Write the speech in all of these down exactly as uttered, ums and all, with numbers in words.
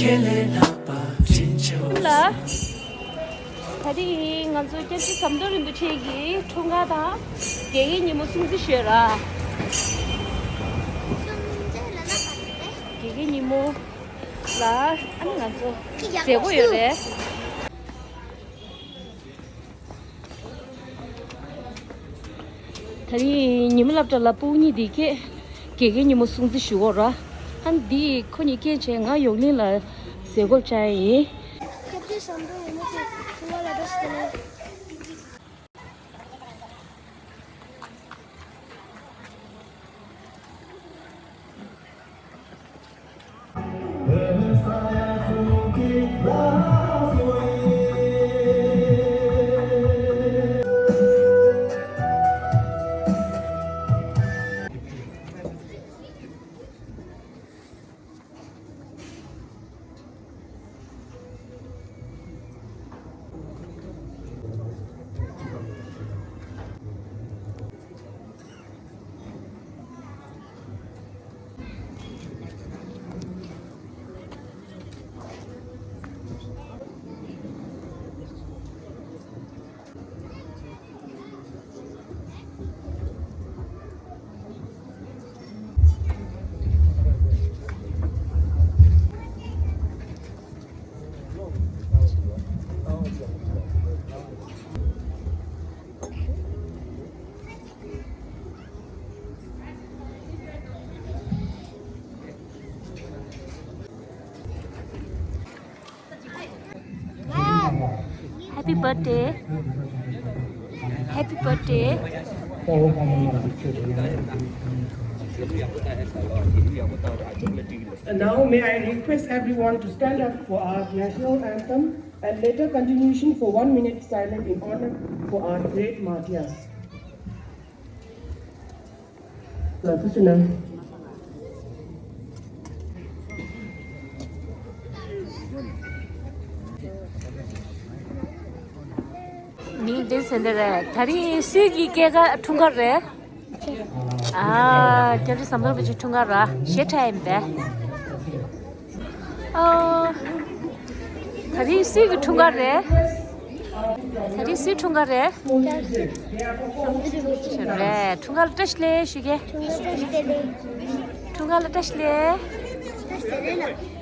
ལ། ད་རེས་ང་ཚོ་སྐྱབས་རྗེ་ཟམ་གདོང་རིན་པོ་ཆེ་གི་འཁྲུངས་སྐར་དང་དགེ་རྒན་ཉིན་མོ་སྲུང་བརྩི་ཞུས་ར། དགེ་རྒན་ཉིན་མོ་ལ་ཨ་ནི་ང་ཚོ་མཛད་སྒོ་ཡོད་རེད། ད་རིང་ཉི་མ་སློབ་གྲྭ་ལ་སྤུ་གུ་གཉིས་འདི་སྐད་དགེ་རྒན་ཉིན་མོ་སྲུང་བརྩི་ཞུ་གོ་ར། ཨ་ནི་འདི་ཁོ་གཉིས་སྐད་བྱས་ང་ཡོང་གླིང་ལ་མཛད་སྒོ་བཅར་ཡིན། སྐྱབས་རྗེ་ཟམ་གདོང་རིན་པོ་ཆེ་ཐུགས་ལ་བཀྲ་ཤིས་བདེ་ལེགས། Happy birthday. Happy birthday. And now may I request everyone to stand up for our national anthem and later continuation for one minute silence in honor for our great martyrs. ལགས་སོ་ན། མིང་འདི་ཟེར་འདི་རེད། ད་རིང་སུའི་གི་སྐྱེས་སྐར་འཁྲུངས་སྐར་རེད། ཨ། སྐྱབས་རྗེ་ཟམ་གདོང་རིན་པོ་ཆེ་འཁྲུངས་སྐར་ར་ཞེ་དྲག་ཡིན་པས། ཨོ། ད་རིང་སུའི་གི་འཁྲུངས་སྐར་རེད། ད་རིང་སུའི་འཁྲུངས་སྐར་རེད། རེད། འཁྲུངས་སྐར་ལ་བཀྲ་ཤིས་བདེ་ལེགས་ཞུ་གེ། འཁྲུངས་སྐར་ལ་བཀྲ་ཤིས་བདེ་ལེགས།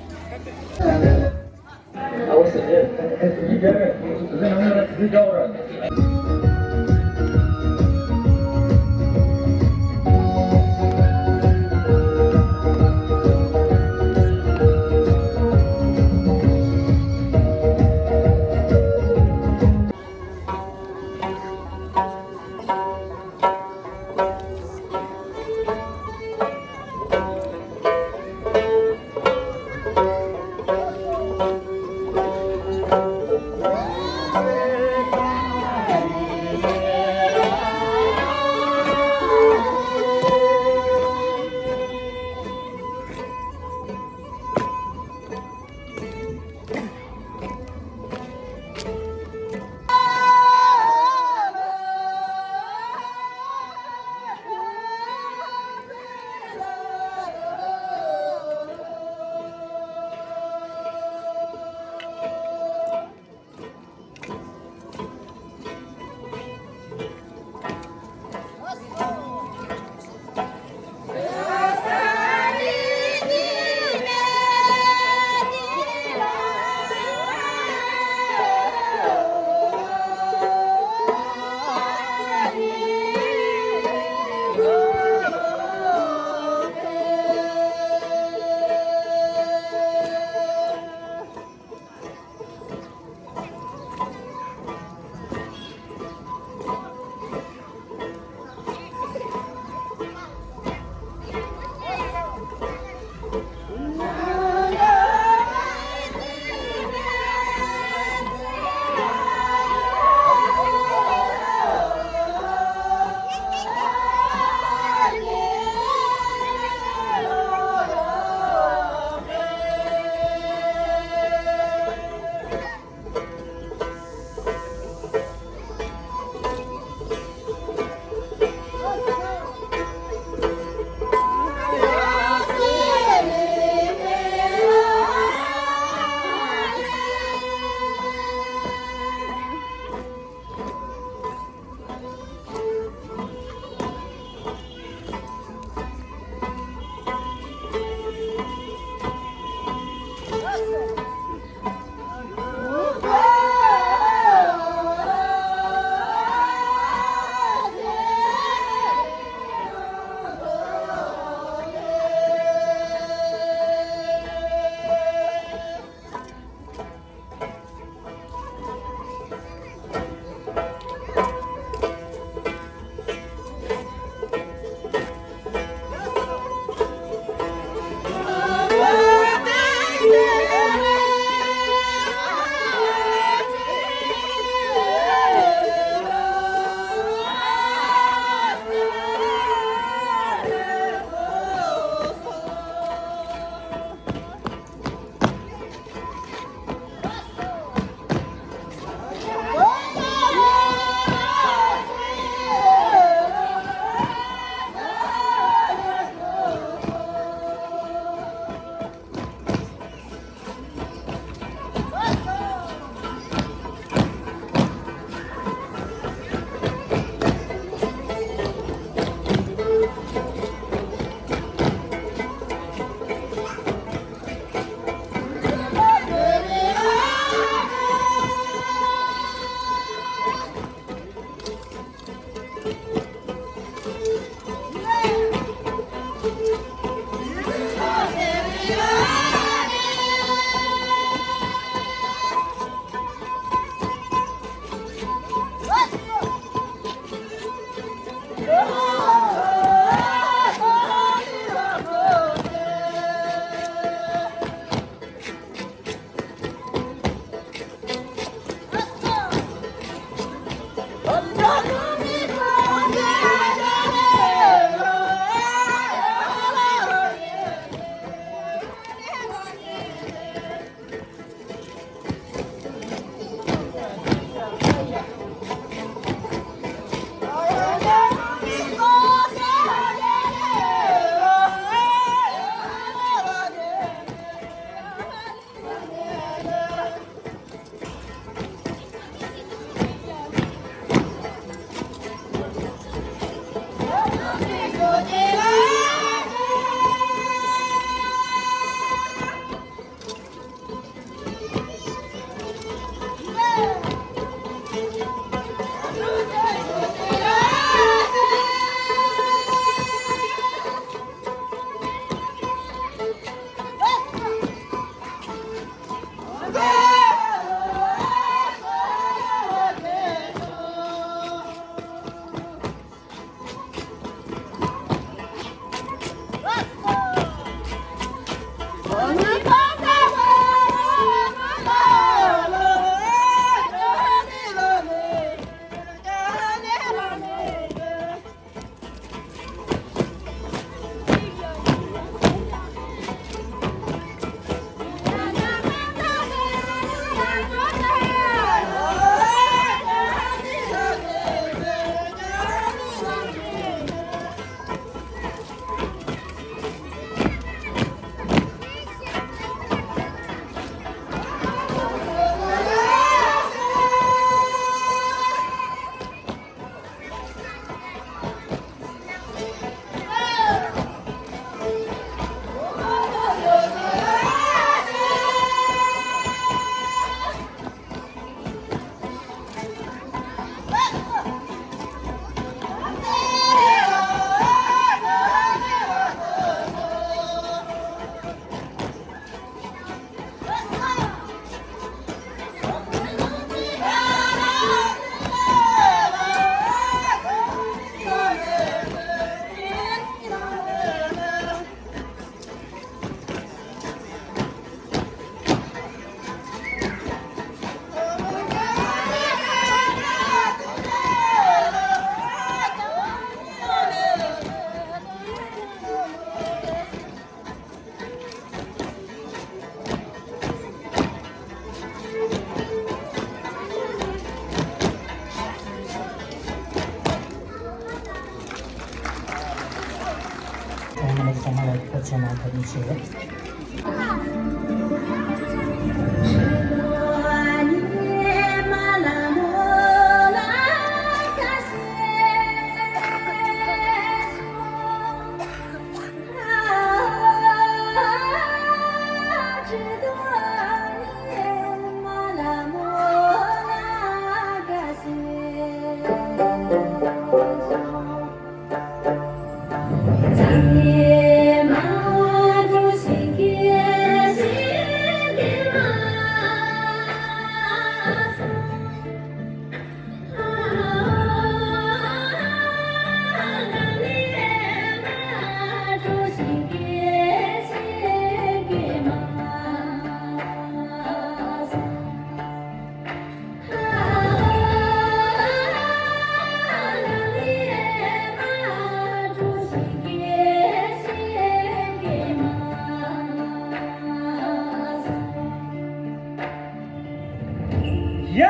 ཡ།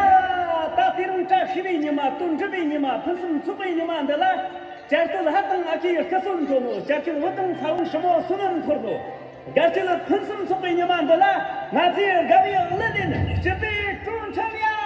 ད་དེ་རིང་བཀྲ་ཤིས་པའི་ཉི་མ། དོན་འགྲུབ་པའི་ཉི་མ། ཕུན་སུམ་ཚོགས་པའི་ཉི་མ་འདི་ལ། བྱ་སྤྲེལ་ལྷ་དང་ཨ་ཁུའི་སྐུ་གསོལ་འགྲོ་ནོ། བྱ་སྤྲེལ་བུ་དང་ཚ་བོ་ཞི་མོ་བསོད་ནམས་འཁོར་ནོ། དགའ་སྤྲེལ་ཕུན་སུམ་ཚོགས་པའི་ཉི་མ་འདི་ལ། ང་ཚོས་དགའ་བའི་གླུ་ལེན་སྤྱི་པའི་སྤྲོ་འཆམ་ཡ།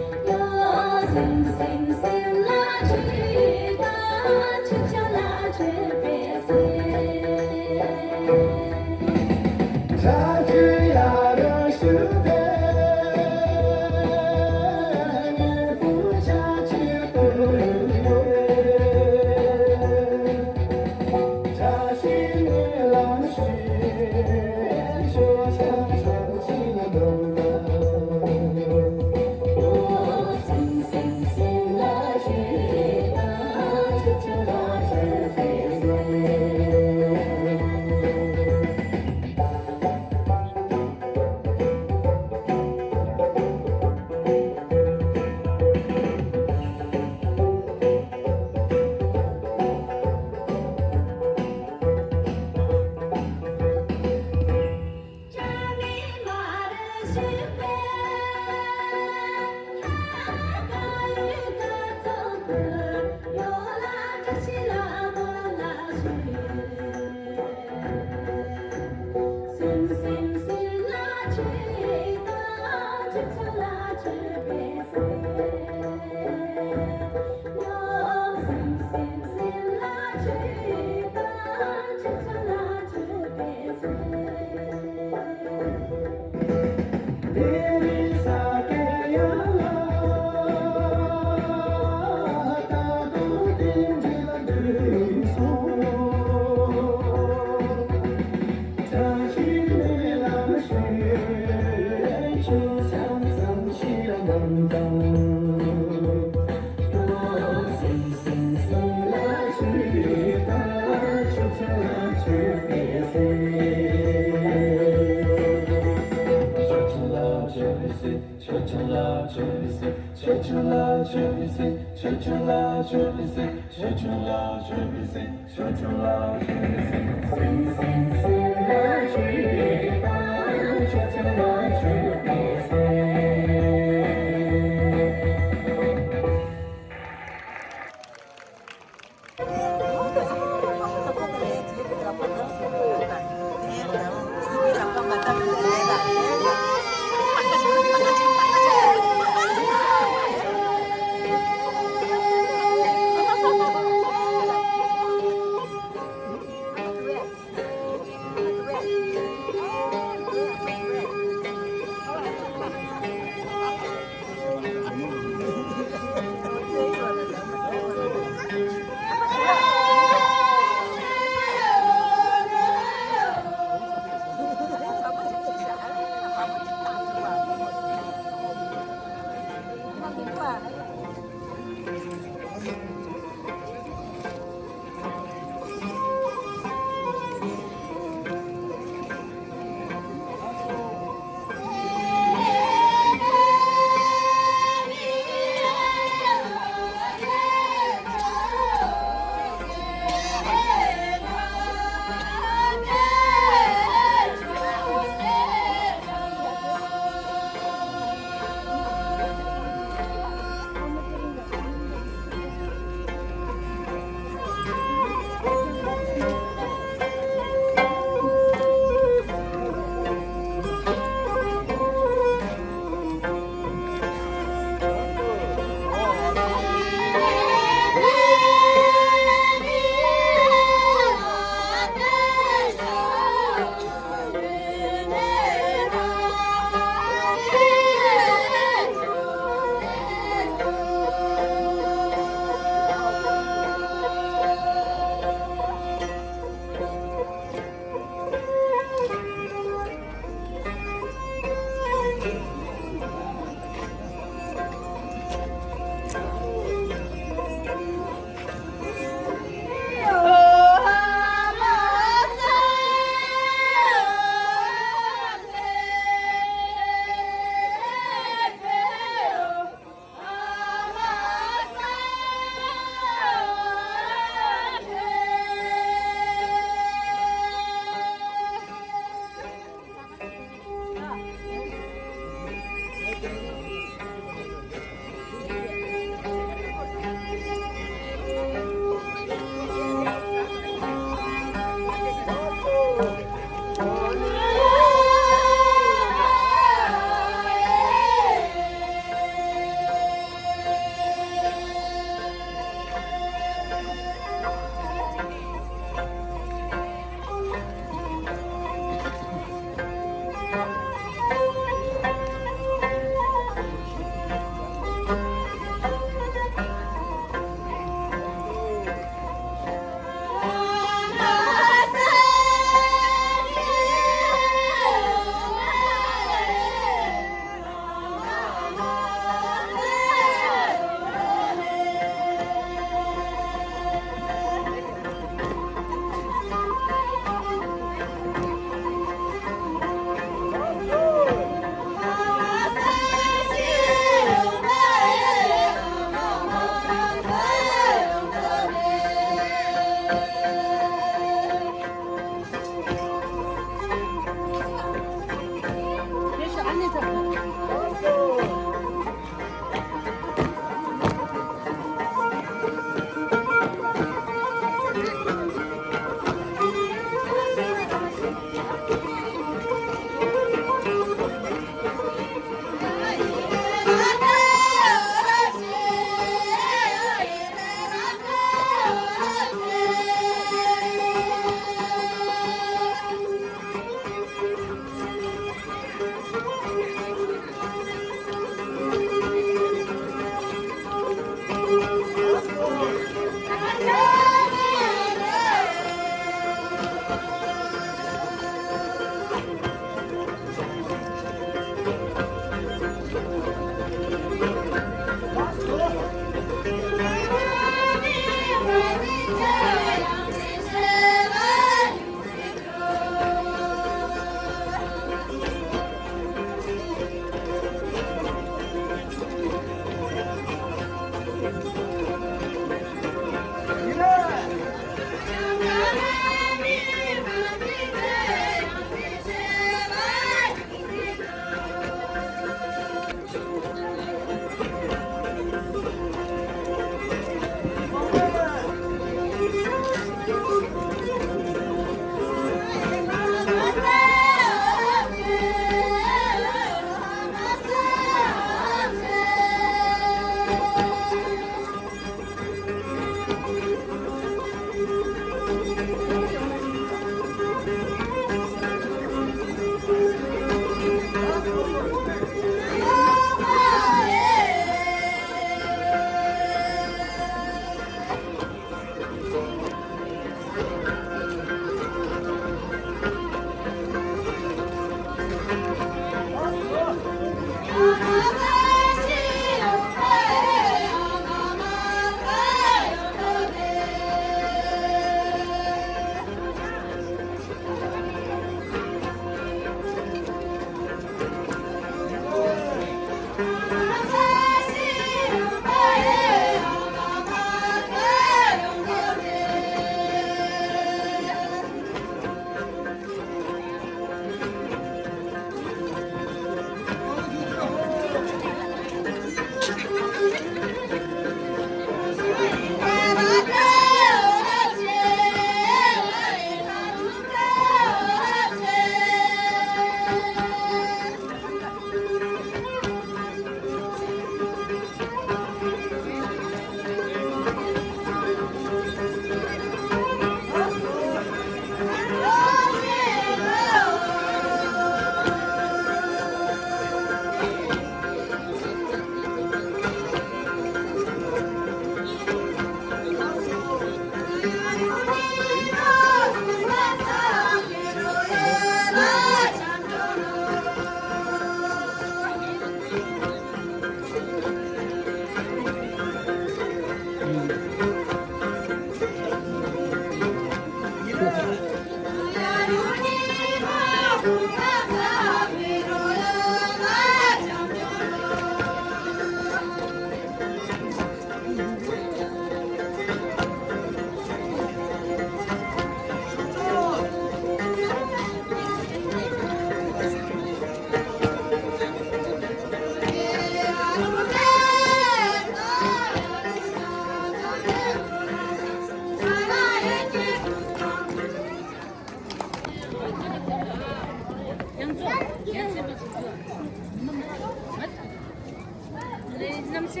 To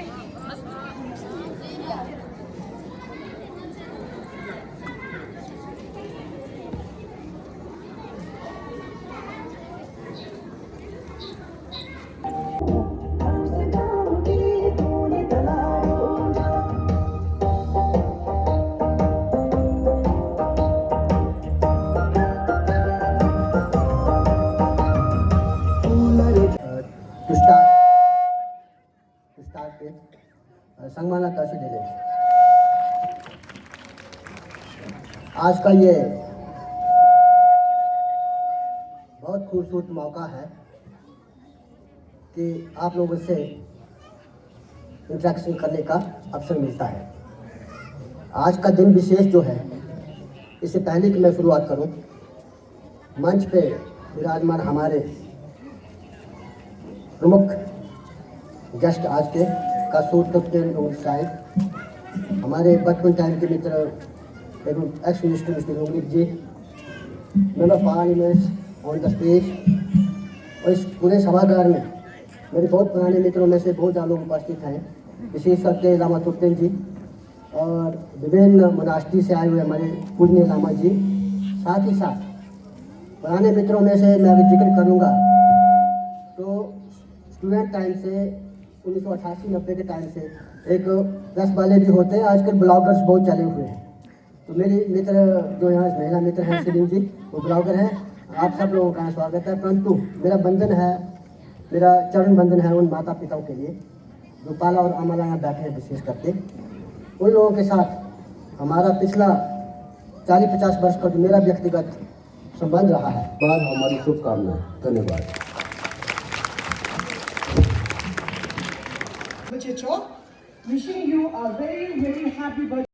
start, to start with, uh, संगमाला ताशी देले। आज का ये बहुत खूबसूरत मौका है कि आप लोगों से इंटरेक्शन करने का अवसर मिलता है। आज का दिन विशेष जो है, इससे पहले कि मैं शुरुआत करूं, मंच पे विराजमान हमारे प्रमुख गेस्ट आज के, कसूर कैप्टन और शायद हमारे बचपन टाइम के मित्र एवं एक्स मिनिस्टर मिस्टर रोगनिक ji, member parliament on the stage, और इस पूरे सभागार में मेरे बहुत पुराने मित्रों में से बहुत ज़्यादा लोग उपस्थित हैं, विशेष करके लामा तुर्तेन जी और विभिन्न मोनास्ट्री से आए हुए हमारे पूजनीय लामा जी, साथ ही साथ पुराने मित्रों में से मैं अगर जिक्र करूँगा तो स्टूडेंट टाइम से उन्नीस सौ अट्ठासी नब्बे के टाइम से एक प्रेस वाले भी होते हैं, आजकल ब्लॉगर्स बहुत चले हुए हैं। तो मेरी मित्र जो यहाँ महिला मित्र हैं शिरीन जी, वो ब्लॉगर हैं। आप सब लोगों का स्वागत है, परंतु मेरा बंधन है, मेरा चरण बंधन है उन माता पिताओं के लिए जो पाला और अमला यहाँ बैठे हैं, विशेष करके उन लोगों के साथ हमारा पिछला चालीस पचास वर्ष का जो मेरा व्यक्तिगत संबंध रहा है। बार हमारी शुभकामनाएं। धन्यवाद। Wishing you a very, very happy birthday.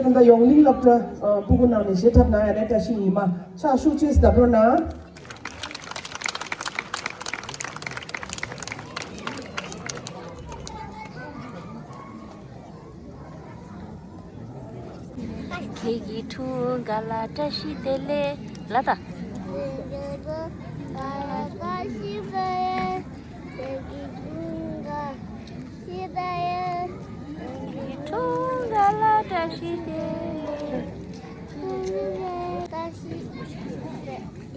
ཨ་ནི་ད་ཡོངས་གླིང་སློབ་གྲྭ་ཕྲུ་གུ་ནང་ནས་བཞེས་ཐབས་གནང་ཡ་ནས་བཀྲ་ཤིས་ཉི་མ་ཕྱག་ཤུགས་ཆེ་སྡབ་རོགས་གནང་། ཁྱེད་ཀྱི་འཁྲུངས་སྐར་ལ་བཀྲ་ཤིས་བདེ་ལེགས་ལ་ད། ཁྱེད་ཀྱི་འཁྲུངས་སྐར་ལ་བཀྲ་ཤིས་བདེ་ལེགས། ཁྱེད་ཀྱི་འཁྲུངས་སྐར་ཤིས་བདེ་ལེགས། ཁྱེད་ཀྱི་འཁྲུངས་སྐར་ལ་བཀྲ་ཤིས་བདེ་ལེགས། འཁྲུངས་སྐར་ལ་བཀྲ་ཤིས་བདེ་ལེགས།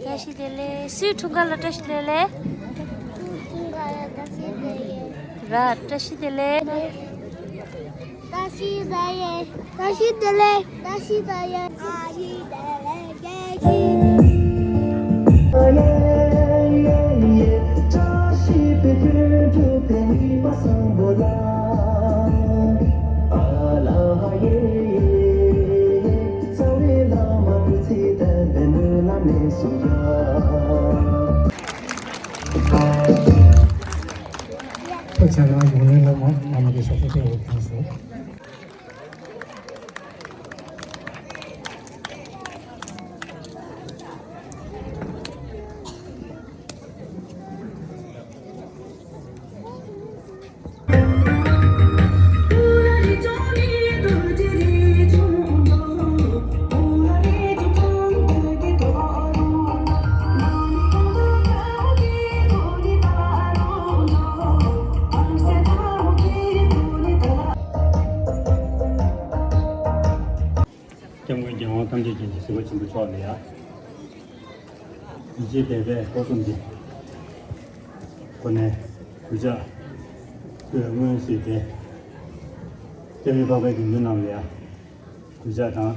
བཀྲ་ཤིས་བདེ་ལེགས། སུའི་འཁྲུངས་སྐར་ལ་བཀྲ་ཤིས་བདེ་ལེགས། སུའི་འཁྲུངས་སྐར་ལ་བཀྲ་ཤིས་བདེ་ལེགས། ར་བཀྲ་ཤིས་བདེ་ལེགས། བཀྲ་ཤིས་བདེ་ལེགས། བཀྲ་ཤིས་བདེ་ལེགས། བཀྲ་ཤིས་བདེ་ལེགས། བཀྲ་ཤིས་བདེ་ལེགས། བཀྲ་ཤིས་བདེ་ལེགས། ཁྱེད་ཚང་མ་ཡོངས་གླིང་སློབ་མ་རྣམས་ཀྱི་ཞབས་ཞུ་བྱེད་པར་ཕེབས་སོང་། སྐྱབས་མགོན་རྒྱལ་དབང་ཐམས་ཅད་མཁྱེན་ཅིང་གཟིགས་པ་ཆེན་པོ་མཆོག་ལ་ཡ། ཡིད་ཆེས་དད་པའི་སྒོ་གསུམ་གྱི་སྒོ་ནས་གུས་ཕྱག་ཕུལ་བའི་སྔོན་བསུས་ཏེ། སྐྱབས་མགོན་འཕགས་པའི་དགེ་འདུན་རྣམས་ལ་ཡ་གུས་ཕྱག་དང་།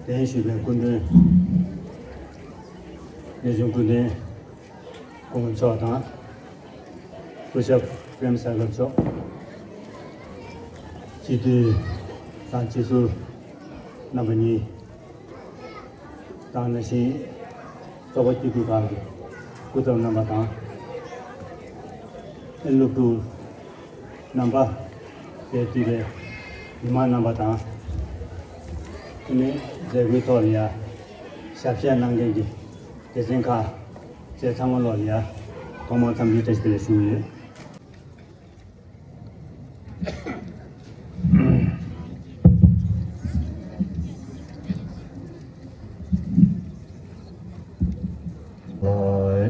གདན་ཞུས་པའི་སྐུ་མགྲོན་གནས་ཆུང་སྐུ་མགྲོན་སྐུ་ངོ་མཆོག་དང་། སྐུ་ཞབས་པྲེམ་སར་ཀར་མཆོག་སྤྱི་འཐུས་དང་སྤྱི་ཟུར་རྣམ་པ་གཉིས་དང་། ནང་བཞིན་ཚོགས་པ་སྐྱིད་སྡུག་ཁག་གི་སྐུ་ཚབ་རྣམ་པ་དང་། སློབ་ཕྲུག་རྣམ་པ། དེ་དུས་པའི་མི་མང་རྣམ་པ་དང་། དེ་ནས་མཛད་སྒོའི་ཐོག་ལ་ཡ་ཞབས་ཕྱི་གནང་མཁན་གྱི་སྡེ་ཚན་ཁག་བཅས་ཚང་མ་ལོག་ལ་ཡ་ཐོག་མར་འཚམས་འདྲི་བཀྲ་ཤིས་བདེ་ལེགས་ཞུ་གི་ཡོད།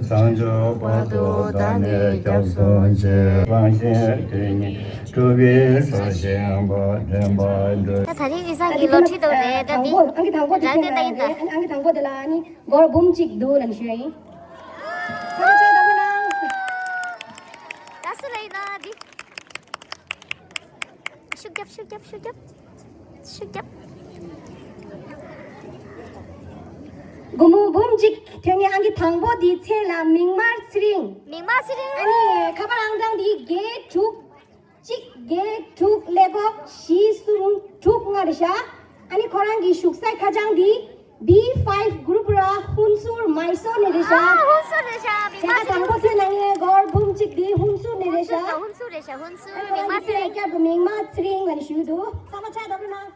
བྱང་ཆུབ་བར་དུ་བདག་ནི་སྐྱབས་སུ་མཆི། རང་གཞན་དོན་གཉིས་སྒྲུབ་པའི་སར་བཞེངས་པ། འདྲེན་པ་འགྲོ། ད་ད་རིང་ཨི་ཟ་གི་ལོ་ཁྲི་དང་རེད་ད་འདི། ཨང་ཀི་དང་པོ་དེ་རང་དེ་ལྟ་ཡིན་ད། ཨང་ཀི་དང་པོ་དེ་ལ་ཨ་ནི་སྒོར་འབུམ་གཅིག་འདུག་ལབ་ཞུ་ཡ་ཡིན། ད་སུ་ལ་ཡིན་ན་འདི། ཤུགས་རྒྱབ་ཤུགས་རྒྱབ་ཤུགས་རྒྱབ། ཤུགས་རྒྱབ། སྒོར་མོ་འབུམ་གཅིག་ཐོན་ངེས་ཨང་ཀི་དང་པོ་འདི་མཚན་ལ་མིག་དམར་ཚེ་རིང་། མིག་དམར་ཚེ་རིང་། ཨ་ནི་ཁ་པར་ཨང་གྲངས་འདི་བརྒྱད་དྲུག་གཅིག་བརྒྱད་དྲུག་ཀླད་ཀོར་བཞི་གསུམ་དྲུག་ལྔ་རེད་ཤག་ཨ་ནི་ཁོ་རང་གི་བཞུགས་སའི་ཁ་བྱང་འདི་བི་ཕའིབ་གུ་རུབ་ར་ཧུན་སུར་མའི་སོར་ནས་རེད་ཤག་ཨ་ཧུན་སུར་རེད་ཤག་མིག་དམར་ཚེ་རིང་། ཨང་ཀི་དང་པོ་ཐོན་ནས་སྒོར་འབུམ་གཅིག་འདི་ཧུན་སུར་ནས་རེད་ཤག་ཧུན་སུར་རེད་ཤག་ཧུན་སུར། ཨ་ནི་ཁོ་རང་གི་མིག་དམར་ཚེ་རིང་། བསྐྱར་དུ་མིག་དམར་ཚེ་རིང་ལབ་ནས་ཞུས་འདུག་ཚང་མ་ཕྱག་རྡོག་པོ་གནང་།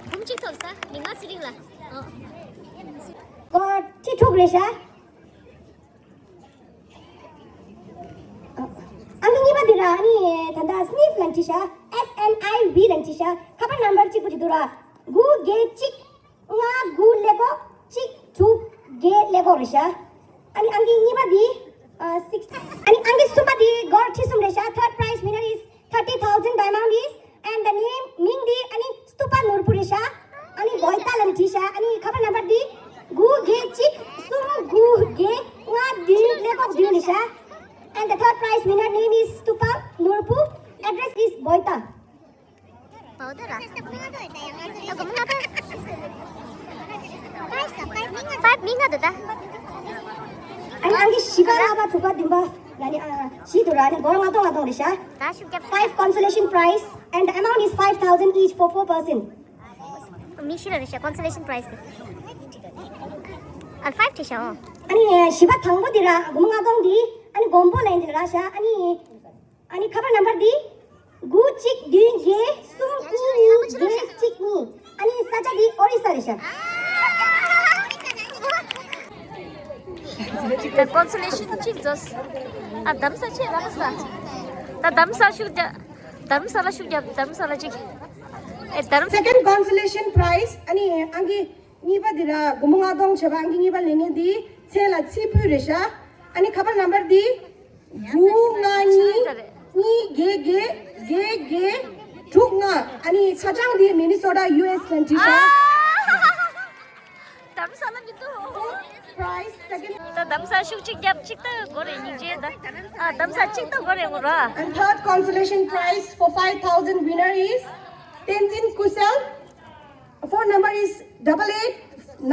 འབུམ་གཅིག་ཐོབ་ས་མིག་དམར་ཚེ་རིང་ལ། ཨོ། སྒོར་ཁྲི་དྲུག་རེད་ཤག་ཨ་ནི་གཉིས་པ་འདི་ར་ཨ་ནི་ད་ལྟ་སི་ནིབ་ལབ་བྲིས་ཤག་ཨེས་ཨེན་ཨའི་ཝི་ལབ་བྲིས་ཤག་ཁ་པར་ནམ་བར་གཅིག་པོ་ཅིག་འདུག་ར། དགུ་བརྒྱད་གཅིག་ལྔ་དགུ་ཀླད་ཀོར་གཅིག་དྲུག་བརྒྱད་ཀླད་ཀོར་རེད་ཤག་ཨ་ནི་ཨང་ཀི་གཉིས་པ་འདི་ཨ་six ཨ་ནི་ཨང་ཀི་གསུམ་པ་འདི་སྒོར་ཁྲི་གསུམ་རེད་ཤག Third prize winner is thirty thousand. The amount is, and the name, མིང་འདི་ཨ་ནི་སྟུ་པ་ནོར་བུ་རེད་ཤག་ཨ་ནི་བོའི་ཏཱ་ལབ་བྲིས་ཤག་ཨ་ནི་ཁ་པར་ནམ་བར་འདི་དགུ་བརྒྱད་གཅིག་གསུམ་དགུ་བརྒྱད་ལྔ་བདུན་ཀླད་ཀོར་བདུན་རེད་ཤག And the third prize winner name is Stupa Norpu. Address is Boita. ཕའིབ་མིང་ང་དོ། ཕའིབ་མིང་ང་དོ་ད། ཨ་ནི་ཨང་ཀི་བཞི་པ་ལྔ་པ་དྲུག་པ་བདུན་པ་ཡ་ནི་ཨ་བཞི་འདུག་ར། ཨ་ནི་སྒོར་ལྔ་སྟོང་ལྔ་སྟོང་རེད་ཤག་ད་ཤུགས་རྒྱབ། Five consolation prize and the amount is five thousand each for four person. མི་བཞི་ལ་རེད་ཤག consolation prize་དེ། ཨ་ཕའིབ་བྲིས་ཤག་ཨོ། ཨ་ནི་བཞི་པ་དང་པོ་དེ་ར་སྒོར་མོ་ལྔ་སྟོང་དེ་ཨ་ནི་མགོན་པོ་ལབ་ཡིན་དེ་ར་ཤག་ཨ་ནི། ཨ་ནི་ཁ་པར་ནམ་བར་འདི་དགུ་གཅིག་བདུན་བརྒྱད་གསུམ་དགུ་གཉིས་བརྒྱད་གཅིག་གཉིས། ཨ་ནི་ས་ཆ་འདི་ཨོ་རི་ས་རེད་ཤག་ད་ཀོན་སོ་ལེ་ཤན་གཅིག་རྫོགས། ཨ་རྡ་རམ་ས་ཆེ་རྡ་རམ་ས། ད་རྡ་རམ་ས་ཤུགས་རྒྱབ། རྡ་རམ་ས་ལ་ཤུགས་རྒྱབ། རྡ་རམ་ས་ལ་གཅིག་ཨེ་རྡ་རམ་ས། Second consolation prize ཨ་ནི་ཨང་ཀི་གཉིས་པ་འདི་ར་སྒོར་མོ་ལྔ་སྟོང་བྱས་པ་ཨང་ཀི་གཉིས་པ་ལེན་མཁན་འདི་མཚན་ལ་ཚེ་ཕུད་རེད་ཤག་ཨ་ནི་ཁ་པར་ནམ་བར་འདི་དགུ་ལྔ་གཉིས་གཉིས་བརྒྱད་བརྒྱད་བརྒྱད་བརྒྱད་དྲུག་ལྔ། ཨ་ནི་ཁ་བྱང་འདི་མི་ནི་སོ་ཊ་ཡུ་ཨེས་ལ་བྲིས་ཤག་རྡ་རམ་ས་ལ་མི་འདུག Prize second. ད་རྡ་རམ་ས་ཤུགས་གཅིག་རྒྱབ་གཅིག་ད་དགོས་རེད་སྙིང་རྗེ་ད། ཨ་རྡ་རམ་ས་གཅིག་ད་དགོས་རེད་འོ་ར། And third consolation prize for five thousand winner is Tenzin Kusel. Phone number is double eight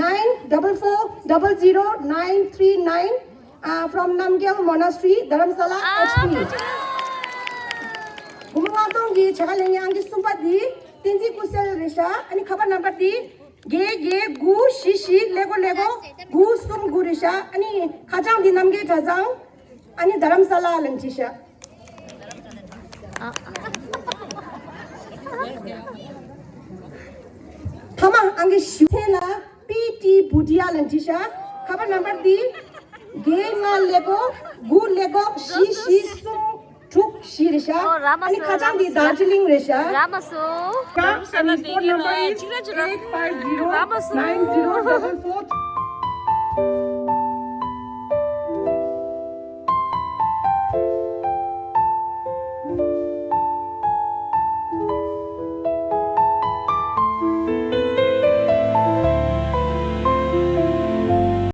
nine double four double zero nine three nine, uh, from Namgyal Monastery, Dharamsala, H P. སྒོར་མོ་ལྔ་སྟོང་གི་བྱ་དགའ་ལེན་མཁན་ཨང་ཀི་གསུམ་པ་འདི་བསྟན་འཛིན་ཀུན་གསལ་རེད་ཤག་ཨ་ནི་ཁ་པར་ནམ་བར་འདི་བརྒྱད་བརྒྱད་དགུ་བཞི་བཞི་ཀླད་ཀོར་ཀླད་ཀོར་དགུ་གསུམ་དགུ་རེད་ཤག་ཨ་ནི་ཁ་བྱང་འདི་རྣམ་རྒྱལ་གྲྭ་ཚང་ཨ་ནི་རྡ་རམ་ས་ལ་ལ་བྲིས་ཤག་ཐ་མ་ཨང་ཀི་བཞི་མཚན་ལ་པི་ཏི་བྷུ་ཏི་ཡ་ལ་བྲིས་ཤག་ཁ་པར་ནམ་བར་འདི་བརྒྱད་ལྔ་ཀླད་ཀོར་དགུ་ཀླད་ཀོར་བཞི་བཞི་གསུམ་དྲུག་བཞི་རེད་ཤག་ཨོ་ར་མ་ཨ་ནི་སོ་ཁ་བྱང་འདི་རྡོར་ཇི་ལིང་རེད་ཤག་ར་མ་སོ། རྡ་རམ་ས་ལ་བསྡད་མཁན་ལ་གཅིག་ར་གཅིག་ར། ར་མ་སོ། Nine zero double four